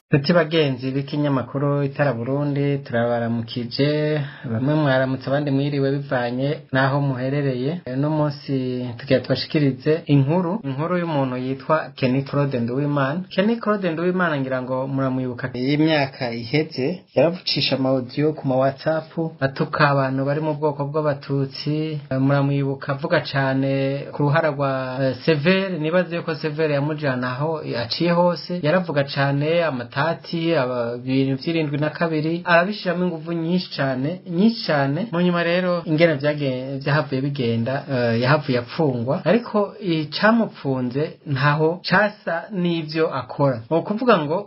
Tuti bagenzi b'ikinyamakuru Itara Burundi, turabaramukije. Bamwe mwaramutse, abandi mwiriwe, bivanye n'aho muherereye. Uno munsi tugira tubashikirize inkuru y'umuntu yitwa Kenny Claude Nduwimana. Kenny Claude Nduwimana ngira ngo muramwibuka. Y'imyaka iheze yaravucisha ama audio ku ma WhatsApp atuka abantu bari mu bwoko bw'Abatutsi. Muramwibuka avuga cane ku ruhara rwa Severe. Nibaze yuko Severe yamujana aho aciye hose. Yaravuga cane amatati, ibintu vy' 72, arabishiramo inguvu nyinshi cane, nyinshi cane. Mu nyuma rero ingene vyahavuye bigenda, yahavuye apfungwa, ariko icamupfunze ntaho casa n'ivyo akora. Ni ukuvuga ngo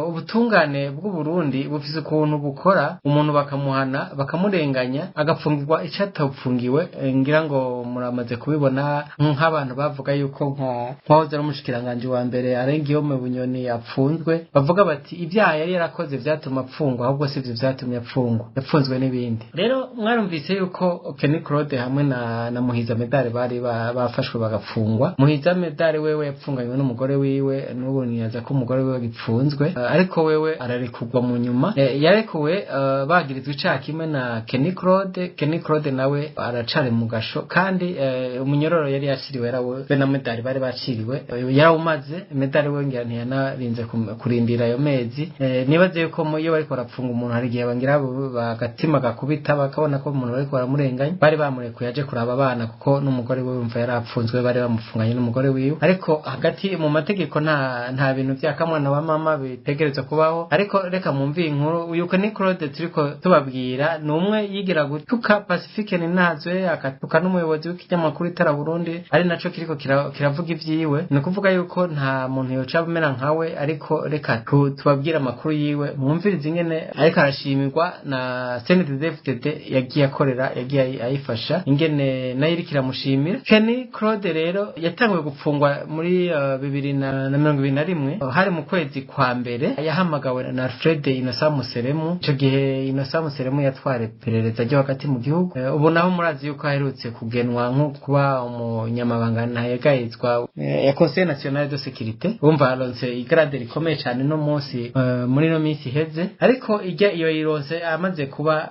ubutungane bw'u Burundi bufise ukuntu bukora, umuntu bakamuhana, bakamurenganya, agapfungirwa ico atapfungiwe. Ngira ngo muramaze kubibona nk'abantu bavuga yuko nka wahoze ari umushikiranganji wa mbere Alain Guillaume Bunyoni apfunzwe, bavuga bati ibyaha yari yarakoze vyatuma apfungwa, ahubwo sivyo vyatumye apfungwa, yapfunzwe n'ibindi. Rero mwarumvise yuko Kenny Claude hamwe na Muhiza Medare bari bafashwe bagapfungwa. Muhiza Medare wewe yapfunganywe n'umugore wiwe, n'ubu niyaza ko umugore wiwe gipfunzwe, ariko wewe ararekurwa mu nyuma. Yarekuwe bagirizwa icaha kimwe na Kenny Claude. Kenny Claude nawe aracari mu gasho, kandi umunyororo yari yaciriwe yarawe be na Medare bari baciriwe yarawumaze. Medare we ngira ntiyanarinze kurindira ayo mezi. Nibaze yuko iyo bariko barapfunga umuntu hari igihe bangira bagatima gakubita, bakabona ko umuntu bariko baramurenganya. Bari bamurekuye aje kuraba abana, kuko n'umugore we wumva yarapfunzwe, bari bamufunganye n'umugore wiwe. Ariko hagati mu mategeko nta bintu vya kamwana wa mama bitegerezwa kubaho. Ariko reka mwumve inkuru yuko ni Claude turiko tubabwira ni umwe yigira gutuka Pacifique Ninazwe, akatuka n'umuyobozi w'ikinyamakuru Itara Burundi, ari naco kiriko kiravuga ivyiwe. Ni ukuvuga yuko nta muntu yoca amera nkawe. Ariko reka tubabwire amakuru yiwe, mwumvirize ingene ariko arashimirwa na CNDD-FDD yagiye akorera, yagiye ayifasha, ingene nayo iriko iramushimira. Kenny Claude rero yatanguye gupfungwa muri 2021, hari mu kwezi kwa mbere. Yahamagawe na Alfred Innocent Museremu. Ico gihe Innocent Museremu yatwara iperereza ryo hagati mu gihugu. Ubu naho murazi yuko aherutse kugenwa nko kuba umunyamabanga ntayegayezwa ya Conseil National de Sécurité. Wumva aronse igrade rikomeye cane no munsi muri no minsi iheze, ariko ijya iyo yironse amaze kuba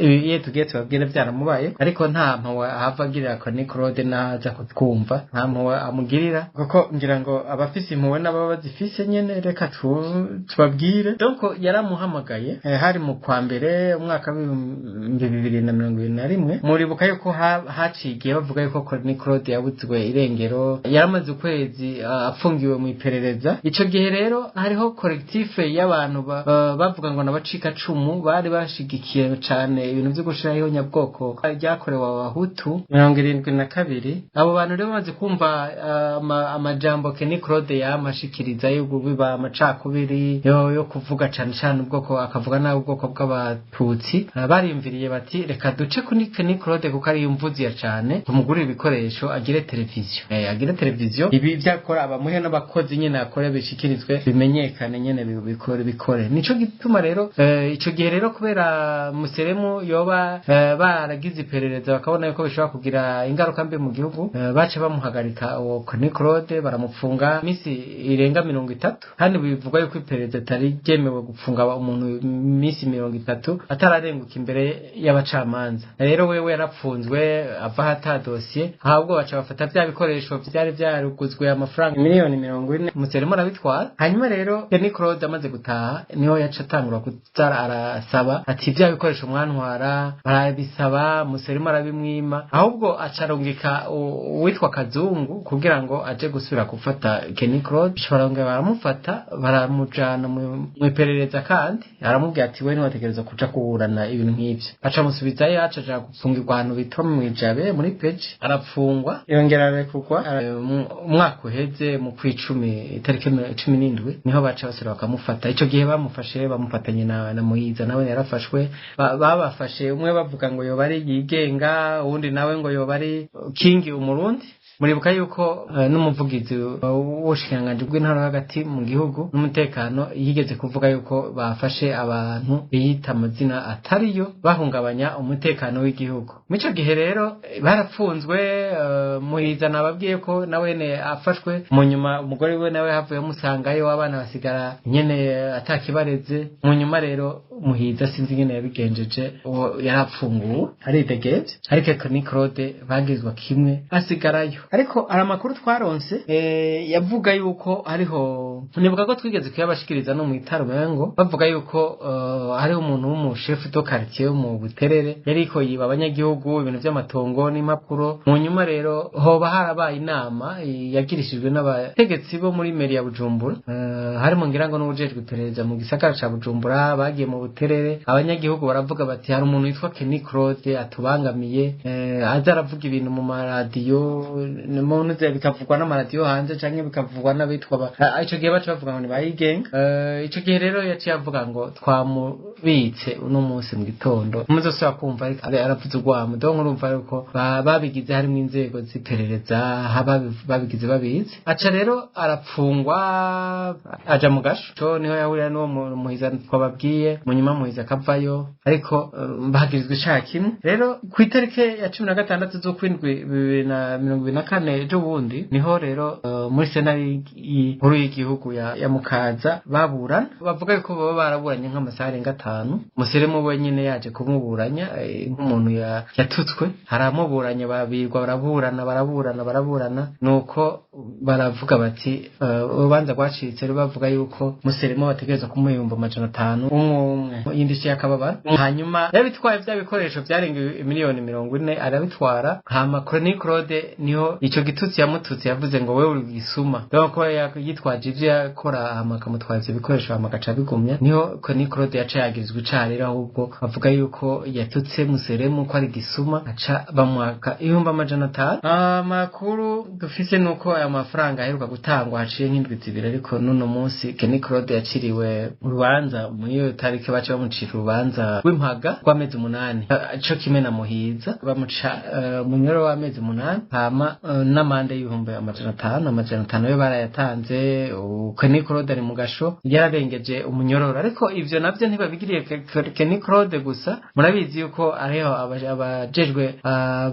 iyo tugiye tubabwire vyaramubaye. Ariko nta mpuhwe ahava agirira Kenny Claude naza kutwumva, nta mpuhwe amugirira, kuko ngira ngo abafise impuhwe n'ababa bazifise nyene. Reka tubabwire. Donc yaramuhamagaye, hari mu kwa mbere umwaka w'2021. Muribuka yuko haciye bavuga yuko Kenny Claude yabuzwe irengero, yaramaze ukwezi afungiwe mu iperereza. Ico gihe rero hariho collectif y'abantu bavuga ngo n'abacikacumu, bari bashigikiye cane ibintu vyo gushiraho nyabwoko ryakorewe Abahutu 72. Abo bantu rero bamaze kumva amajambo Kenny Claude yamashikiriza yo kubiba amacakubiri, yo kuvuga cane cane ubwoko, akavuga nabi ubwoko bw'Abatutsi, bariyumviriye bati reka duce kuri Kenny Claude kuko ari yumvuziya cane, tumugurire ibikoresho, agire televiziyo, agire televiziyo, ibi vyakora bamuhe n'abakozi nyene akore, bishikirizwe, bimenyekane nyene, bikore. Nico gituma rero ico gihe rero kubera Museremu yoba baragize iperereza bakabona yuko bishobora kugira ingaruka mbi mu gihugu, baca bamuhagarika uwo Kenny Claude, baramupfunga misi irenga 30. Kandi bivugwa yuko iperereza atari ryemewe gupfunga umuntu misi 30 atararenguka imbere y'abacamanza. Rero wewe yarapfunzwe ava ata dosiye, ahubwo baca bafata vya bikoresho vyari vyaruguzwe amafaranga miliyoni 40, Museremu arabitwara. Hanyuma rero Kenny Claude amaze gutaha niho yaca atangura kuza arasaba ati vya bikoresho mwantwara. Barabisaba, Museremu arabimwima, ahubwo acarungika uwitwa Kazungu kugira ngo aje gusubira gufata Kenny Claude. Barongera baramufata, baramujana mu iperereza, kandi aramubwira ati we ntiwategerezwa kuja kuburana ibintu nk'ivyo. Aca amusubizayo, aca aja gupfungirwa ahantu bitwa mw'ijabe muri peji, arapfungwa, yongera ararekurwa. Umwaka uheze mu kw'icumi itariki 17 niho baca basubira bakamufata. Ico gihe bamufashe bamufatanye na Muhiza, nawe yarafashwe. Babafashe umwe bavuga ngo yoba ari yigenga, uwundi nawe ngo yoba ari Kingi Umurundi. Muribuka yuko n'umuvugizi w'ubushikiranganji bw'intara hagati mu gihugu n'umutekano yigeze kuvuga yuko bafashe abantu biyita amazina atariyo bahungabanya umutekano w'igihugu. Mico gihe rero barapfunzwe. Muhiza nababwiye ko nawene afashwe mu nyuma, umugore we nawe havuye amusangayo, abana basigara nyene atakibareze. Mu nyuma rero Muhiza sinzi nyene yabigenjeje, uwo yarapfunguwe aridegevye, ariko Kenny Claude bagizwa kimwe asigarayo. Ariko hari amakuru twaronse yavuga yuko hariho, nibuka ko twigeze kuyabashikiriza no mw'itaro mengo, bavuga yuko hariho umuntu w'umushefu do quartier mu Buterere yariko yiba abanyagihugu ibintu vy'amatongo n'impapuro. Mu nyuma rero hoba harabaye inama yagirishijwe n'abategetsi bo muri mairie ya Bujumbura, harimo ngira ngo n'uwujejwe iperereza mu gisagara ca Bujumbura. Bagiye mu Buterere, abanyagihugu baravuga bati hari umuntu witwa Kenny Claude atubangamiye, aza aravuga ibintu mu maradiyo, bikavugwa n'amaradiyo hanze canke bikavugwa n'abitwa ico gihe baca bavuga ngo ni bayigenga. Ico gihe rero yaciye avuga ngo twamubitse uno munsi mu gitondo muzosubira kumva aravuze urwamo. Donc urumva yuko babigize harimo inzego z'iperereza, babigize babizi. Aca rero arapfungwa aja mu gasho, niho yahurira n'uwo Muhiza twababwiye. Mu nyuma Muhiza akavayo, ariko bagirizwa icaha kimwe. Rero ku itariki ya 16 z'ukwindwi 2024, ejo bundi, niho rero muri sentare nkuru y'igihugu ya Mukaza baburana. Bavuga yuko baba baraburanye nk'amasaha arenga 5. Museremu wenyine yaje kumuburanya nk'umuntu yatutswe, haramuburanya, babirwa baraburana baraburana baraburana, nuko baravuga bati urubanza rwacitse. Bavuga yuko Museremu bategerezwa kumuha 500,000 umwe umwe y'indishyi y'akababaro. Hanyuma yabitwaye vya bikoresho vyarenga 40 miliyoni arabitwara. Hama Kenny Claude niho ico gitutsi yamututse, yavuze ngo wewe uri gisuma, donc ko yitwaje ivyo yakora, hama akamutwara ivyo bikoresho, hama agaca abigumya. Niho Kenny Claude yaca yagirizwa icaha rero, ahubwo bavuga yuko yatutse Museremu ko ari gisuma, aca bamwaka 500,000. Amakuru dufise nuko aya mafaranga aheruka gutangwa haciye nk'indwi 2, ariko n'uno munsi Kenny Claude yaciriwe urubanza muri iyo tariki, baca bamucira urubanza rw'impaga rw'amezi 8, co kimwe na Muhiza, bamuca munyororo w'amezi 8, hama n'amande y'500,000. 500 yo barayatanze. Kenny Claude ari mu gasho, yararengeje umunyororo. Ariko ivyo navyo ntibabigiriye Kenny Claude gusa. Murabizi yuko ariho abajejwe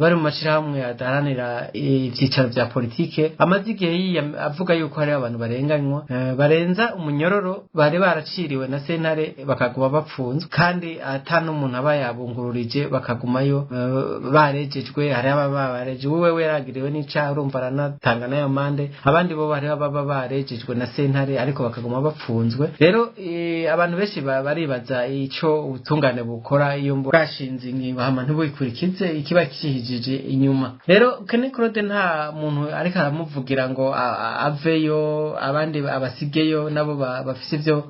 bari mu mashirahamwe adaharanira ivyicaro vya politike amaze igihe avuga yuko hariho abantu barenganywa, barenza umunyororo bari baraciriwe na sentare, bakaguma bapfunzwe kandi ata n'umuntu aba yabungururije, bakagumayo barejejwe. Hariho ababa bareje, wewe yaragiriwe n'icaha, urumva aranatanga n'ayo mande. Abandi bo hariho ababa barejejwe na sentare ariko bakaguma bapfunzwe. Rero abantu benshi baribaza ico ubutungane bukora iyo bwashinze ingingo hama ntibuyikurikize, ikiba kihijije inyuma. Rero Kenny Claude nta muntu ariko aramuvugira ngo aveyo, abandi abasigeyo nabo bafise ivyo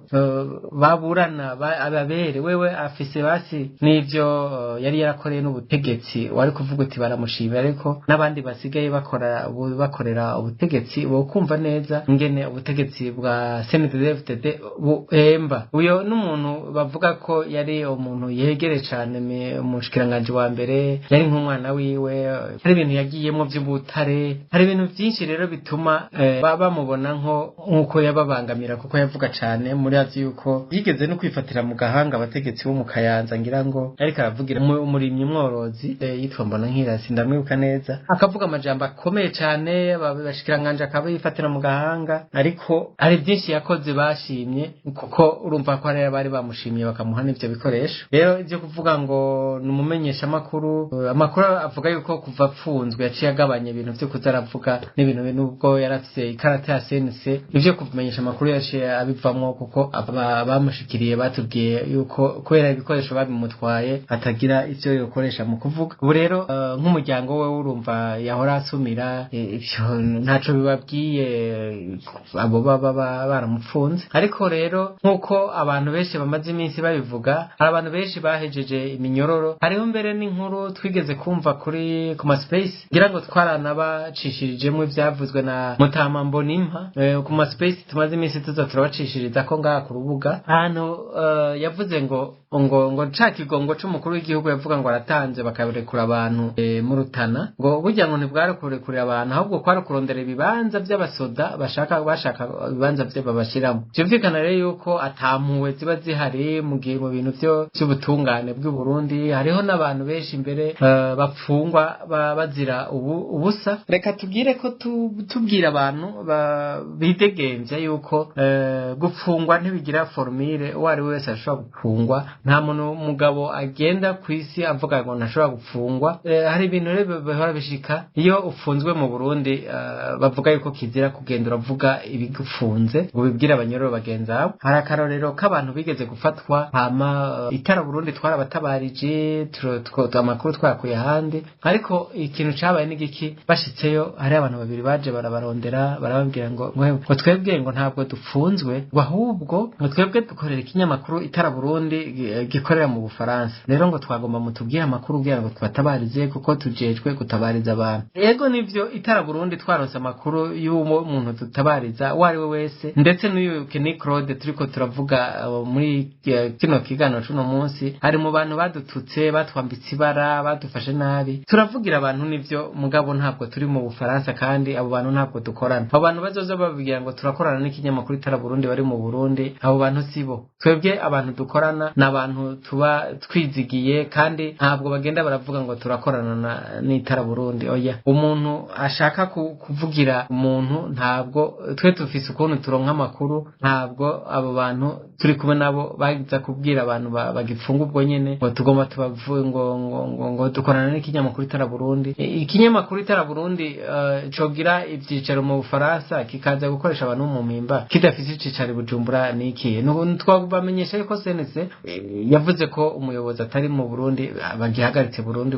baburana ababere. Wewe afise basi n'ivyo yari yarakoreye n'ubutegetsi, wari kuvuga uti baramushimira, ariko n'abandi basigaye bakora bakorera ubutegetsi bo kumva neza ingene ubutegetsi bwa CNDD-FDD buhemba. Uyo n'umuntu bavuga ko yari umuntu yegere cane umushikiranganji wa mbere, yari nk'umwana wiwe. Hari ibintu yagiyemwo vy'ubutare, hari ibintu vyinshi rero bituma bamubona nko nkuko yababangamira, kuko yavuga cane. Muri azi yuko yigeze no kwifatira mu gahanga abategetsi bo mu Kayanza, ngira ngo ariko aravugira umurimyi mworozi yitwa Mbona Nkirasi, ndamwibuka neza, akavuga amajambo akomeye cane, abashikiranganje akaba yifatira mu gahanga. Ariko hari byinshi yakoze bashimye, kuko urumva ko hari bari bamushimye bakamuha n'ivyo bikoresho. Rero ivyo kuvuga ngo ni umumenyesha makuru, amakuru avuga yuko kuva apfunzwe yaciye agabanya ibintu vyo kuza aravuga n'ibintu, nubwo yarafise ikarata ya CNC, ivyo kumenyesha amakuru yaciye abivamwo, kuko bamushikiriye batubwiye yuko kubera ibikoresho babimutwaye atagira ivyo yokoresha mu kuvuga. Ubu rero nk'umuryango we urumva yahora asumira, ivyo ntaco bibabwiye abo baba baramupfunze. Ariko rero nk'uko abantu benshi bamaze iminsi babivuga, hari abantu benshi bahejeje iminyororo. Hariho mbere n'inkuru twigeze kumva kuri ku ma space, ngira ngo twaranabacishijemo ivyavuzwe na Mutama Mbonimpa ku ma space tumaze iminsi tuza turabacishiriza ko ngaha ku rubuga, ahantu yavuze ngo ngo ca kigongo c'umukuru w'igihugu yavuga ngo aratanze bakarekura abantu mu Rutana, ngo burya ngo ntibwari kurekurira abantu, ahubwo kwari kurondera ibibanza by'abasoda bashaka ibibanza byo babashiramo. Vyumvikana rero yuko atampuwe ziba zihari mu gihe mu bintu vy'ubutungane bw'u Burundi hariho n'abantu benshi imbere bapfungwa bazira ubusa. Reka tubwire ko tubwira abantu bidegemvya yuko gupfungwa ntibigira formule, uwo ari wese ashobora gupfungwa. Nta muntu mugabo agenda kw'isi avuga ngo ntashobora gupfungwa. Hari ibintu rero bihora bishika iyo ufunzwe mu Burundi, bavuga yuko kizira kugenda uravuga ibigufunze ngo ubibwire abanyororo bagenzi bawe. Hari akarorero k'abantu bigeze gufatwa hama Itara Burundi twarabatabarije, amakuru twayakuye ahandi, ariko ikintu cabaye n'igiki, bashitseyo hari abantu babiri baje barabarondera barababwira ngo twebwe ngo ntabwo dupfunzwe, ngo ahubwo ngo twebwe dukorera ikinyamakuru Itara Burundi gikorera mu Bufaransa, rero ngo twagomba mutubwire amakuru kugira ngo tubatabarize kuko tujejwe gutabariza abantu. Yego nivyo, Itara Burundi twaronse amakuru y'uwo muntu dutabariza uwo ari we wese, ndetse n'uyu Kenny Claude turiko turavuga muri kino kiganiro c'uno munsi ari mu bantu badututse, batwambitse ibara, badufashe nabi. Turavugira abantu nivyo, mugabo ntabwo turi mu Bufaransa kandi abo bantu ntabwo dukorana. Abo bantu bazoza bababwira ngo turakorana n'ikinyamakuru Itara Burundi bari mu Burundi, abo bantu sibo. Twebwe abantu dukorana ni abantu tuba twizigiye, kandi ntabwo bagenda baravuga ngo turakorana n'Itara Burundi. Oya, umuntu ashaka kuvugira umuntu, ntabwo twe tufise ukuntu turonka amakuru, ntabwo abo bantu turi kumwe nabo baza kubwira abantu bagipfunga ubwo nyene ngo tugomba tubavuye ngo ngo ngo ngo dukorana n'ikinyamakuru Itara Burundi. Ikinyamakuru Itara Burundi cogira ivyicaro mu Bufaransa kikaza gukoresha abantu mu mpimba kidafise icicaro i Bujumbura niki? Twabamenyesha yuko CNC yavuze ko umuyobozi atari mu Burundi, bagihagaritse Burundi,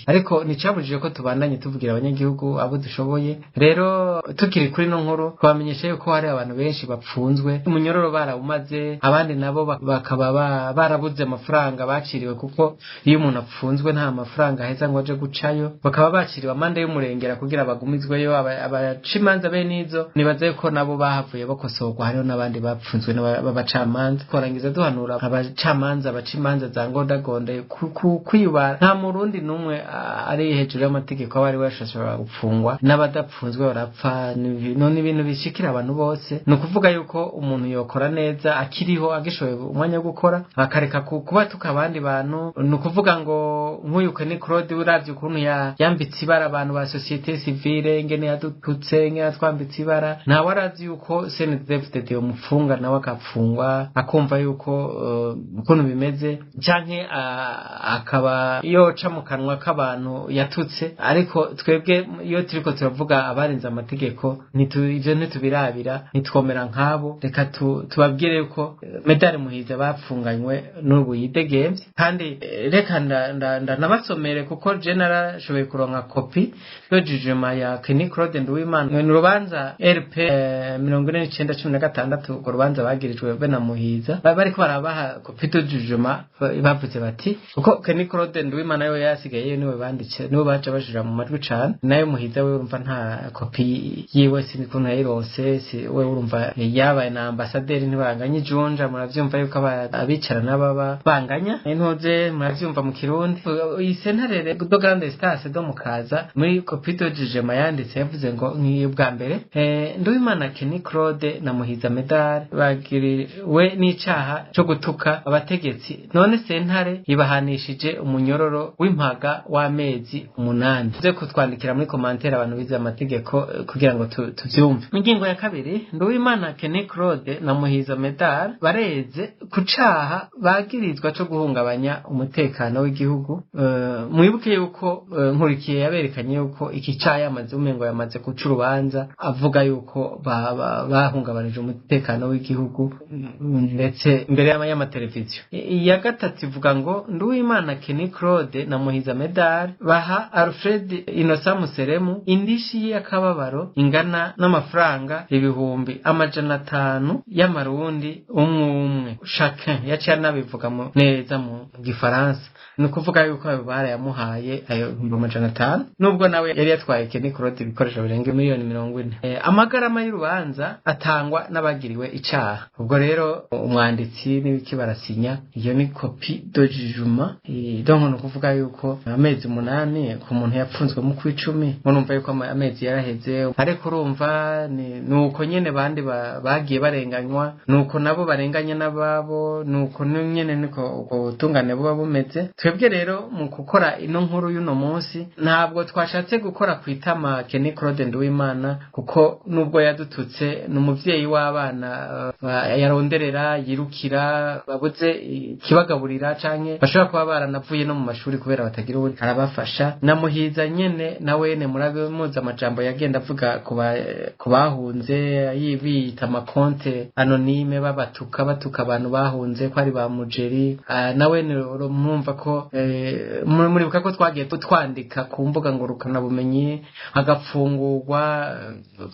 ariko nticabujije ko tubandanye tuvugira abanyagihugu abo dushoboye. Rero tukiri kuri no nkuru, twamenyesha yuko hari abantu benshi bapfunzwe umunyororo barawumaze, abandi nabo bakaba barabuze amafaranga baciriwe, kuko iyo umuntu apfunzwe nta mafaranga aheza ngo aje gucayo, bakaba baciriwe amande y'umurengera kugira bagumizweyo. Abacimanza bene izo nibaze ko nabo bahavuye bakosorwa, hariho n'abandi bapfunzwe b'abacamanza. Twarangiza duhanura abacamanza bacimanza za ngondagonde kwiyubara. Nta murundi n'umwe ari hejuru y'amategeko, abo ari wese ashobora gupfungwa, n'abadapfunzwe barapfa. None ibintu bishikira abantu bose, ni ukuvuga yuko umuntu yokora neza akiriho agishoboye umwanya wo gukora, akareka kubatuka abandi bantu. Ni ukuvuga ngo nk'uyu Kenny Claude uravye ukuntu yambitse ibara abantu ba société civile, ingene yadututse, ingene yatwambitse ibara, ntawe arazi yuko CNDD-FDD yomufunga nawe akapfungwa, akumva yuko ukuntu bimeze, canke akaba yoca mu kanwa k'abantu yatutse. Ariko twebwe iyo turiko turavuga abarenze amategeko, ivyo ntitubirabira, ntitwomera nk'abo. Reka tubabwire yuko Medali Muhiza bapfunganywe n'ubu yidegemvye, kandi reka ndanabasomere kuko je narashoboye kuronka kopi yo jugement ya Kenny Claude Nduwimana. Ni urubanza RP 49/16, urwo rubanza bagirijwe be na Muhiza. Bariko barabaha kopi de jugement, bavuze bati kuko Kenny Claude Nduwimana yo yasigaye niwe banditse, niwe baca bashira mu majwi cane, nayo Muhiza we urumva nta kopi yiwe, sinikuntu yayirose, si we urumva yabaye na ambasaderi ntibanganya ijunja. Muravyumva yuko abicara n'ababa banganya intuze, muravyumva mu Kirundi. Iyi sentare de grande instance do Mukaza muri kopi de jugement yanditse yavuze ngo nk'iyo bwa mbere Nduwimana Kenny Claude na Muhiza Medal bagiriwe n'icaha co gutuka abategetsi, none sentare ibahanishije umunyororo w'impaga w'amezi 8. Tuze kutwandikira muri commentaire abantu bize amategeko kugira ngo tuvyumve. Ingingo ya kabiri, Nduwimana Kenny Claude na Muhiza Medal bareze ku caha bagirizwa co guhungabanya umutekano w'igihugu. Mwibuke yuko Nkurikiye yaberekanye yuko iki caha yamaze umengo yamaze guca urubanza avuga yuko bahungabanije umutekano w'igihugu ndetse imbere y'amateleviziyo. Iya gatatu ivuga ngo Nduwimana Kenny Claude na Muhiza Medal baha Alfred Innocent Museremu indishi y'akababaro ingana n'amafaranga 500,000 y'amarundi umwe chacun. Yaciye anabivuga neza mu Gifaransa, ni ukuvuga yuko ayo barayamuhaye ayo 500,000, nubwo nawe yari yatwaye Kenny Claude ibikoresho birenga miliyoni 40. Amagarama y'urubanza atangwa n'abagiriwe icaha. Ubwo rero umwanditsi n'ibiki barasinya. Ugasanga iyo ni copie de jugement. Donc ni ukuvuga yuko amezi 8 ku muntu yapfunzwe mu kw'icumi, murumva yuko amezi yaraheze. Ariko urumva ni uko nyene bandi bagiye barenganywa, nuko nabo barenganya n'ababo, nuko nyene niko ubwo butungane buba bumeze. Twebwe rero mu gukora ino nkuru y'uno munsi, ntabwo twashatse gukora ku itama Kenny Claude Nduwimana, kuko nubwo yadututse, ni umuvyeyi w'abana yaronderera yirukira babuze ikibagaburira, canke bashobora kuba baranavuye no mu mashuri kubera batagira uwuri arabafasha. Na Muhiza nyene nawene murabe muzi amajambo yagenda avuga ku bahunze, biyita amakonte anonyme, babatuka, batuka abantu bahunze ko ari ba mujeri. Nawene mwumva ko muribuka ko twagiye twandika ku mbuga ngurukanabumenyi, agafungurwa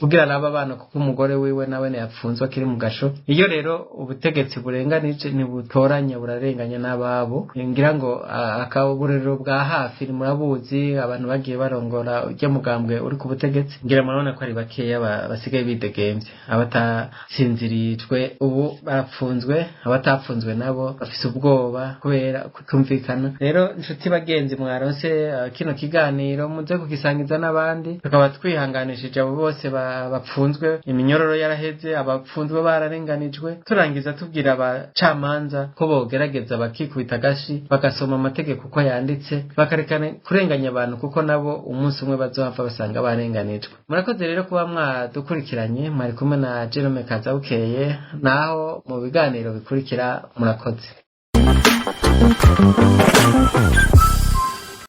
kugira arabe abana, kuko umugore wiwe nawene yapfunzwe akiri mu gasho. Iyo rero ubutegetsi burenganije ntibutoranya, burarenganya n'ababo. Ngira ngo akaburero bwa hafi murabuzi, abantu bagiye barongora ujya mugambwe uri ku butegetsi, ngira murabona ko ari bakeya basigaye bidegemvye. Abatasinzirijwe ubu barapfunzwe, abatapfunzwe nabo bafise ubwoba kubera kutumvikana. Rero inshuti bagenzi mwaronse kino kiganiro, muze kugisangiza n'abandi. Tukaba twihanganishije abo bose bapfunzwe, iminyororo yaraheze, abapfunzwe bararenganijwe. Turangiza tubwira abacamanza ko bogerageza bakikubita agashi, bagasoma amategeko uko yanditse, bakarekana kurenganya abantu, kuko nabo umunsi umwe bazohava basanga barenganijwe. Murakoze rero kuba mwadukurikiranye. Mwari kumwe na Jerome Kazabukeye, naho mu biganiro bikurikira. Murakoze.